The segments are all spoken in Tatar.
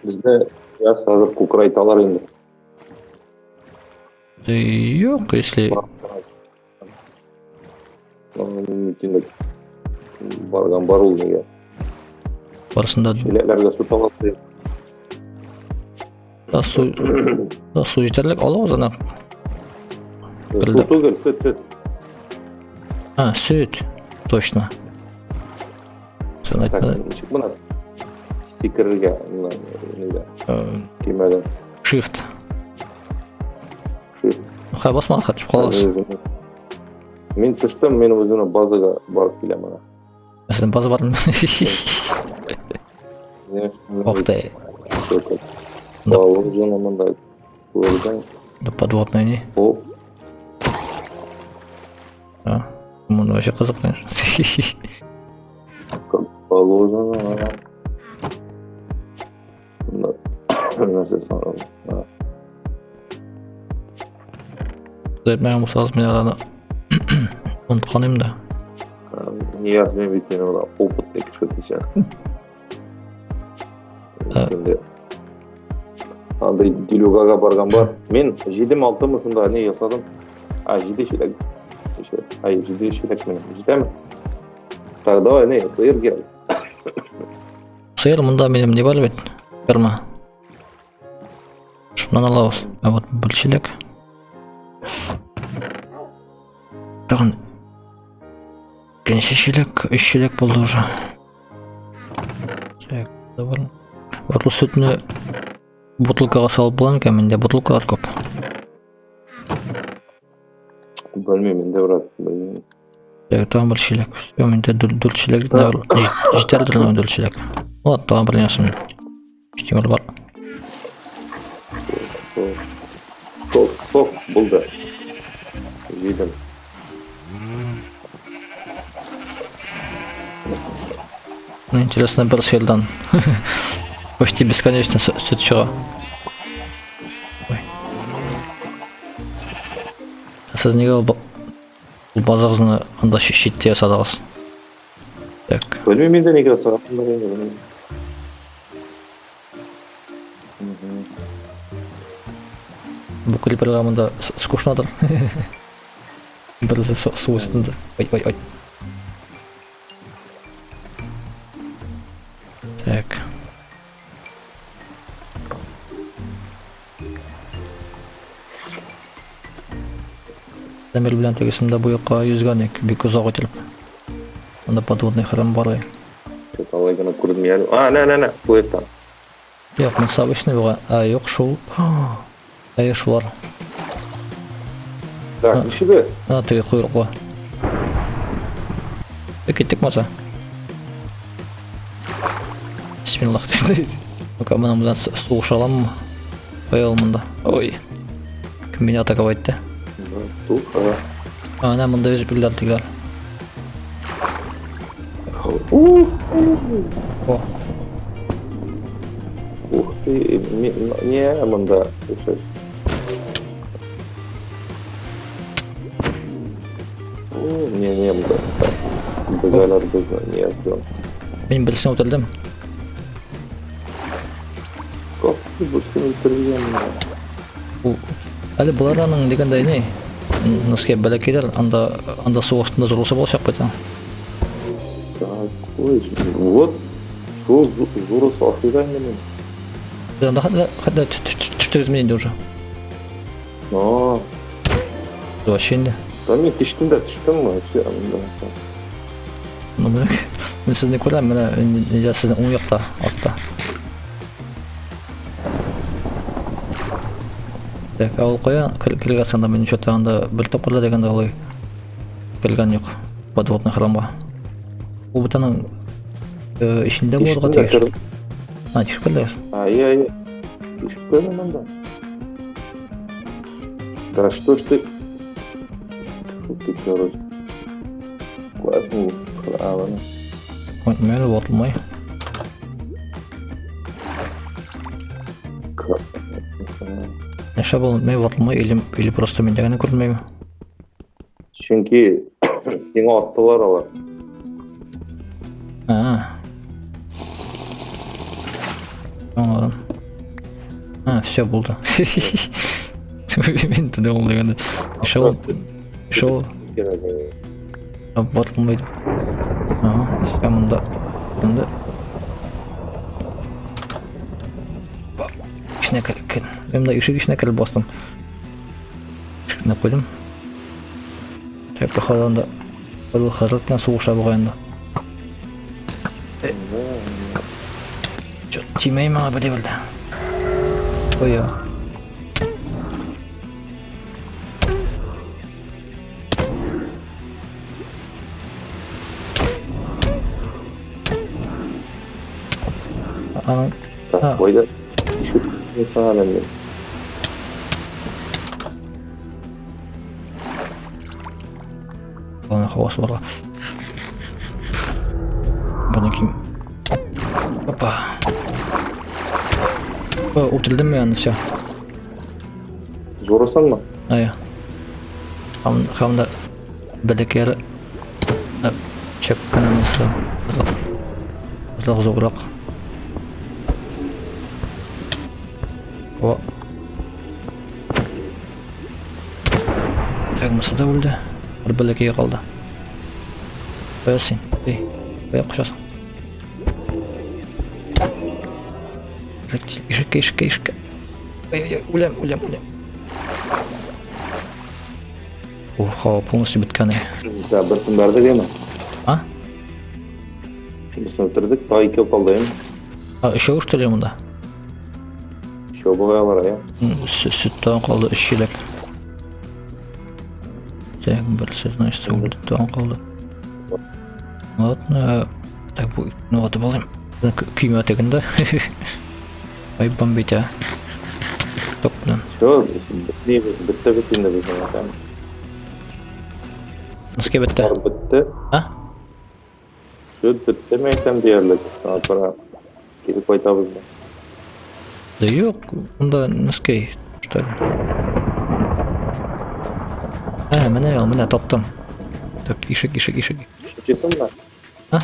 Безне яз хәзер кукрайталар инде. Юк, если... Митинг барган бар ул нигә. Барысында... Чиләкләргә су аласы. Да су, да су җитәрлек алабыз аны. Су түгел, сөт, сөт. А, сөт. Точно. Сен айтма. Ничек моны сикерергә нигә? Кимәдән. Shift. Shift. Хә басма, хә төшеп каласыз. Мин төштем, мин үземнең базага барып киләм ана. Мәсәлән, база бармы? Ох ты. Положено монда. Күрдең. Да подводный не? О. А, моны вообще кызык, конечно. Как положено. Нәрсә соң? Әйтмәгән булсагыз, мин аны оныткан идем дә. Нияз, мин бит мин аны опытный кеше дисәң. Инде андый делюгага барган бар. Мин җидем алтымы шунда не ясадым. А, җиде чиләк. Ай, җиде чиләк минем. Җитәме? Так, давай, не, сыер кирәк. Сыер монда минем не бар бит? Ферма. Шуннан алабыз. А вот бер чиләк. Тагын икенче чиләк, өч чиләк булды уже. Так, бар. Вот ул сөтне бутылкага салып була микән? Миндә бутылкалар күп. Белмим инде, брат, белмим. Так, тагын бер чиләк. Все, миндә дүрт чиләк, җитәрдер дүрт чиләк. Ладно, тагын бер нәрсә. Өч тимер бар. Сок, сок булды. Җыйдым. Ну, интересно, бер сыердан почти бесконечно сөт чыга. Ой. Сез нигә ул базыгызны анда читтә ясадыгыз? Так. Белмим инде нигә ясаганнар инде, белмим. Бу клиперлар монда скучнодыр. Берсе су өстендә. Ой, ой, ой. Так. Дамир белән тегесендә бу якка йөзгән идек, бик озак итеп. Анда подводный храм бар. Алай гына күрдем әле. А, нә, нә, нә, плывет. Юк, монысы обычный буга. А, юк, шул. Әйе, шулар. Так, ничек? А, теге койрыклы. Киттек маса. Бисмиллах. Ну-ка, моның белән сугыша аламмы? Кая ул монда? Ой. Кем мине атаковать итте? Туха. А, әнә монда йөзеп йөриләр тегеләр. О. Ух ты, не, монда, слушай. О, не, не, монда. Бөгәләр безне, не, все. Мин берсен үтердем. Как ты берсен үтергән? Ул әле болар аның дигәндәй ни? Носки бәләкәйләр, анда анда су астында зурлысы булачак бит. Такой, вот, шул зурысы ашыйда инде мин. Анда хәтта хәтта төштегез инде уже. А. Вообще инде. Да мин төштем дә төштем вообще анда. Ну, менә мин сезне күрәм, менә нидә сезнең уң якта, артта. Так, ә ул кая кергән анда мин что-то анда бер тапкыр да дигәндә алай кергән юк подводный храмга. Ул бит аның эчендә булырга тиеш. А, тишеп кердегез? А, я, я. Тишеп кердем анда. Да что ж ты... Фу ты, короче. Классный храм. Мәле ватылмай. Нәрсә бул, мин ватылмай или, или просто миндә генә күренмәйме? Чөнки сиңа аттылар алар. А. Аңладым. Все булды. Мин төнлә ул дигәндә. Шул шул вот булмый. Ага, все монда. Монда. Эченә кер. Мин монда ишек эченә кереп бастым. Ишекне куйдым. Так, походу анда Кызыл хәзрәт белән сугыша бугай анда. Чё, тимәй миңа бер белде. Ой, я. Аның Так, кайда? Ишек сана әле. Главное, һавасы барга. Бұны ким. Опа. О, үтердем мин аны, все. Зорасыңмы? Ая. Һәм һәм дә бәләкәйре чек кенә булса. Азрак зуррак. О. Так, монысы да үлде. Бер бәләкәй калды. Кая син? Эй, кая кочасың? Ишеккә, ишеккә, ишеккә. Ой, ой, ой, үләм, үләм, үләм. Ух, һава полностью беткән. Да, берсен бәрдек әме. А? Берсен үтердек, тагы икәү калды әме. А, өчәү что ли монда? Өчәү бугай алар, әйе. Сөт тагын калды, өч чиләк. Так, берсе, значит, үлде, тагын калды. Ладно, так, бу итне атып алыйм. Көймә тегендә. Ай, бомбить, а. Ток белән. Все, бетте бит инде безнең әтәм. Носки бетте. Бар бетте. А? Сөт бетте ми әйтәм диярлек. Шуңа күрә кире кайтабыз да. Да юк, монда носки, что ли? Ә, менә ул, менә таптым. Так, ишек, ишек, ишек. Читыңмы? А?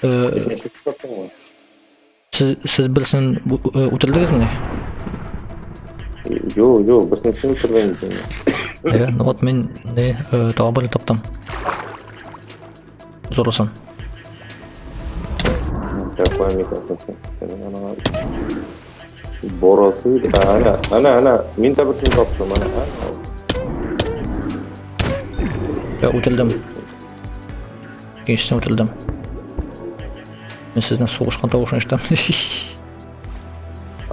Э, Ничек таптыңмы? Сез, сез берсен үтердегезмени? Юк, юк, берсен син үтергән идең. Әйе, ну вот мин не тагы бер таптым. Зурысын. Так, куям микрофон. Борасы, әнә, әнә, әнә, мин дә берсен таптым, әнә, әнә. Я үтердем. Икенчесен үтердем. Мин сезнең сугышкан тавышын ишетәм.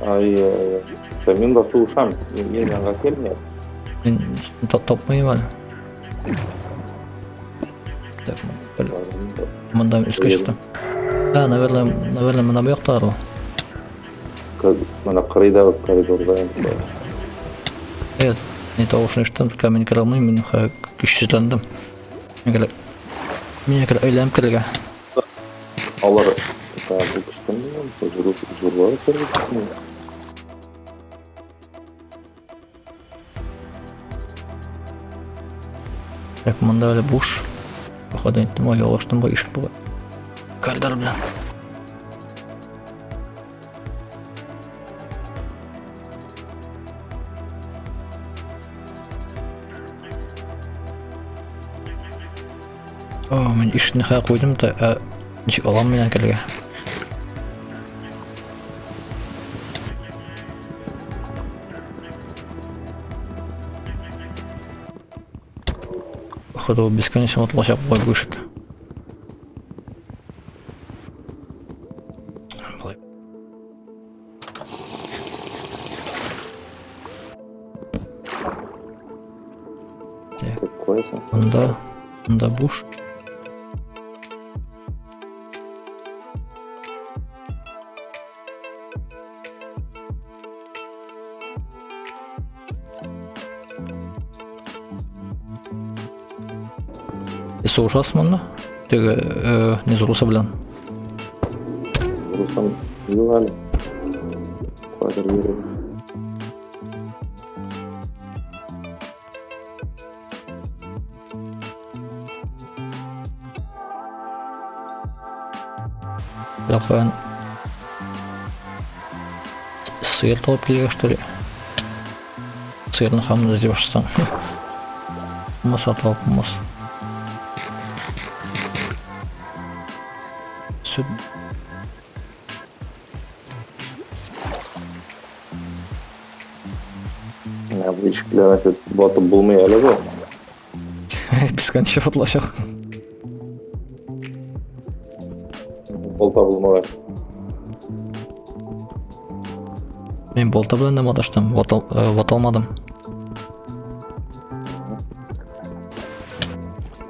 Ай, ай, мин дә сугышам. Мин янга килмә. Мин тапмыйм әле. Так, монда өскә чыктым. А, наверное, наверное, менә бу якта ул. Менә кырыйда коридорда. Evet, не тавышын ишеттем, только мин керә алмыйм, мин көчсезләндем. Мин мин әйләнеп керергә. Алар бу кечкенә зурлары керде. Так, монда әле буш. Походу, инде ялгыштым бу ишек бугай. Коридор белән. О, мин ишекне хәзер куйдым да, ә ничек алам мин керергә? Походу, бесконечно ватылачак бугай бу ишек. Болай. Так, Куясың. монда, монда буш. Сугышасың монда? Теге, не зурлысы белән. Руслан, юк әле. Кадер биреп. Бірақ каян Сыер табып килергә, что ли? Сыерны һаман эзли башласаң. Булмас, сатып алып булмас. Сөт. Менә бу ишекләрне әйтеп батып булмый әле бу. Бесконечно ватылачак. Болта булмагач. Мин болта белән дә маташтым, ваталмадым.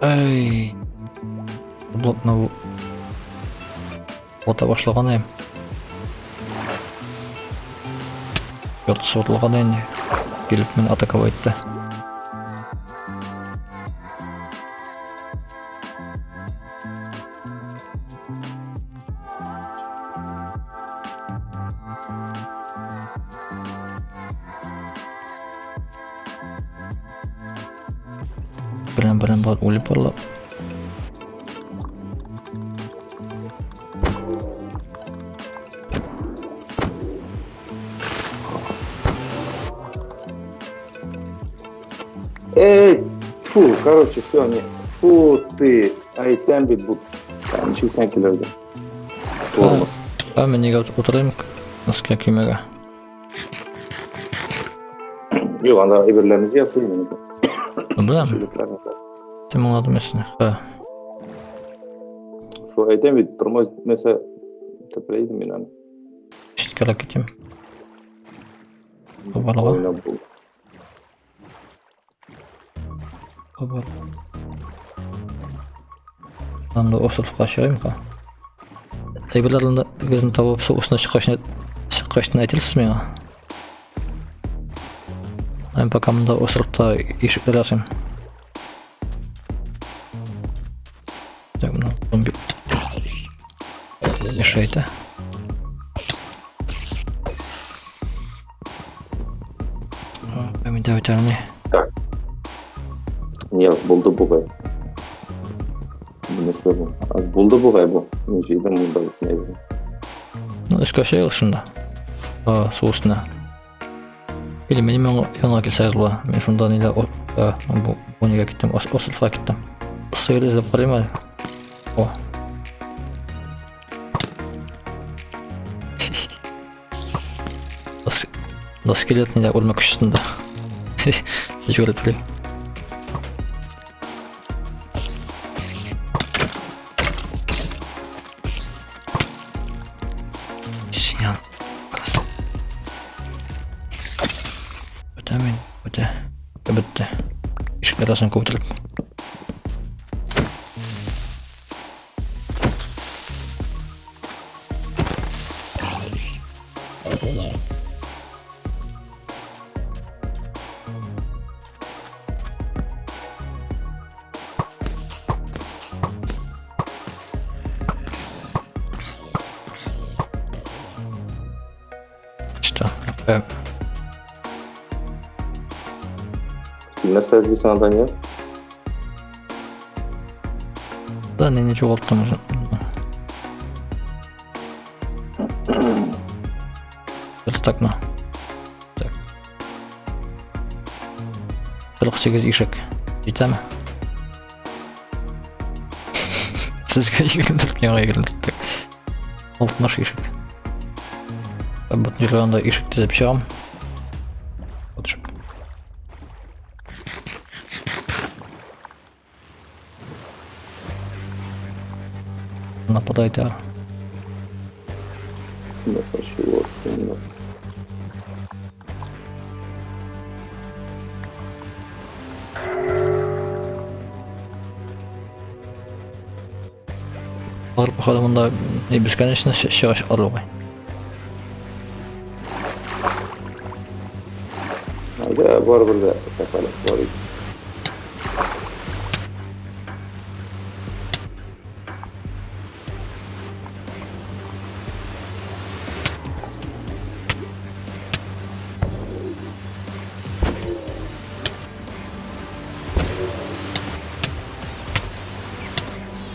Эй. Блокны вата башлаган идем. Яртысы ватылган инде. Килеп мине атаковать итте. Белән бар үлеп барла. Эй, фу, короче, все, не. Фу ты, әйтәм бит бу. Ничек сән килергә? Тормоз. Ә мин нигә утырыйм носка көймәгә? Юк, анда әйберләрне җыясы инде. Беләм. Тем аңладым сине. Ха. Шул әйтәм бит, тормоз итмәсә тәплә идем мин аны. Читкәрәк китим. Кабарга. Уйнап булды. Кабар. Анда островка чыгыйм ха. Әйберләрне гезне табып су өстенә чыккач әйтерсез миңа. Мин пока монда островта ишекләр ясыйм. Так, менә зомби. Мешает, а? Миндә үтә алмый. Так. Не, булды бугай. Нәрсә бу? Булды бугай бу. Мин җыйдым монда бөтен әйберне. Ну, өскә чыгыгыз шунда. А, су өстенә. Или минем янга килсәгез була. Мин шунда нидә бу бу нигә киттем? Островка киттем. Сыер эзләп карыйм әле. О. Да скелет нидә үлмәк өстендә. Йөгереп йөри. Синян. Бетә мин, бетә. Бетте. Ишек арасын күп. Что? Нәрсә эзлисең анда не? Да, не жоғалттым уже. Так, на. Так. 48 ишек. Җитәме? Сезгә 24, миңа 24. Так. 60 ишек. Бөтен җиргә анда ишек тезеп чыгам. Төшеп. Нападайте. Алар походу монда не бесконечно чыгыш алуга. Айда барыбер дә тәпәләп бар иде.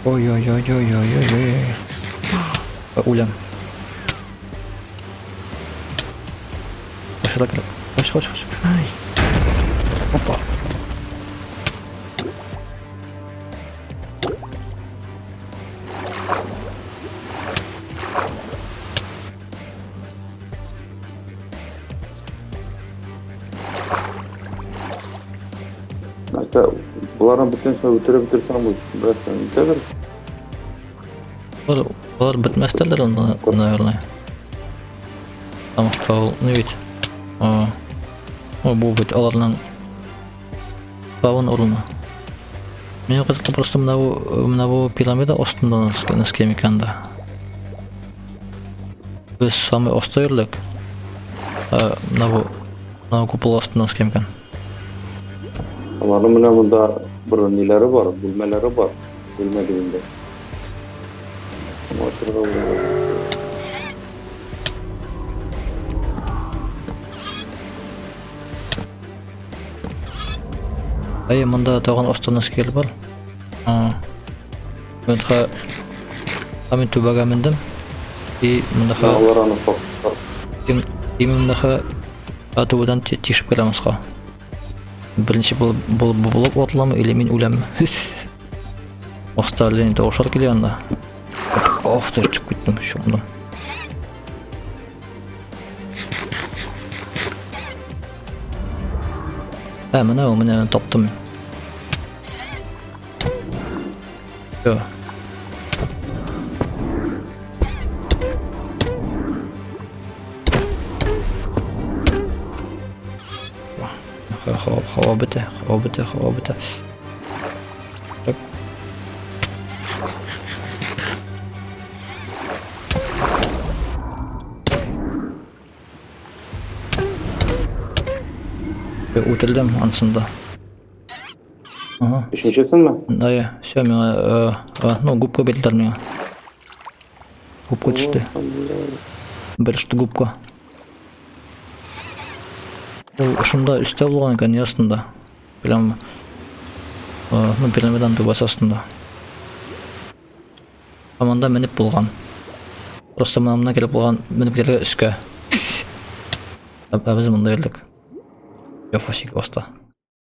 Ой-ой-ой-ой-ой-ой-ой. Үләм. Качырга кирәк. Кач, кач, кач. Ай. Опа. Нәрсә, боларны бөтенесен үтереп бетерсәң, бу бераз үтәдер. Алар, алар бетмәстәләр анда, наверное. Потому что ул не бит. А, ну, бу бит аларның спаун урыны. Миңа кызыклы просто менә бу менә бу пирамида астында нәрсә микән да. Без самый аста йөрдек. Ә, менә бу менә бу купол астында нәрсә микән? Аларның менә монда бер ниләре бар, бүлмәләре бар. Бүлмә дигәндә. Ачырга була. Әйе, монда тагын астына скел бар. А. Мен ха мин түбәгә мендем. И монда ха Алар аны саклар. И монда ха түбәдән тишеп керәм аска. Беренче булып булып булып атламы или мин үләмме? Аста әллә ни тавышлар килә анда. Ох, ты чыгып киттем, чумдым. Ә, менә ул, менә таптым мин. Всё. Һава бетә, һава бетә, һава бетә. Так. Үтердем анысын да. Ага. Өченчесенме? Әйе, все, миңа, ну, губка бирделәр миңа. Губка төште. Бер штук губка. Ул шунда өстә булган икән, не астында. Прям, ну, пирамиданың түбәсе астында. Һәм анда менеп булган. Просто менә монда килеп булган, менеп китәргә өскә. Ә без монда йөрдек. Яфашик аста.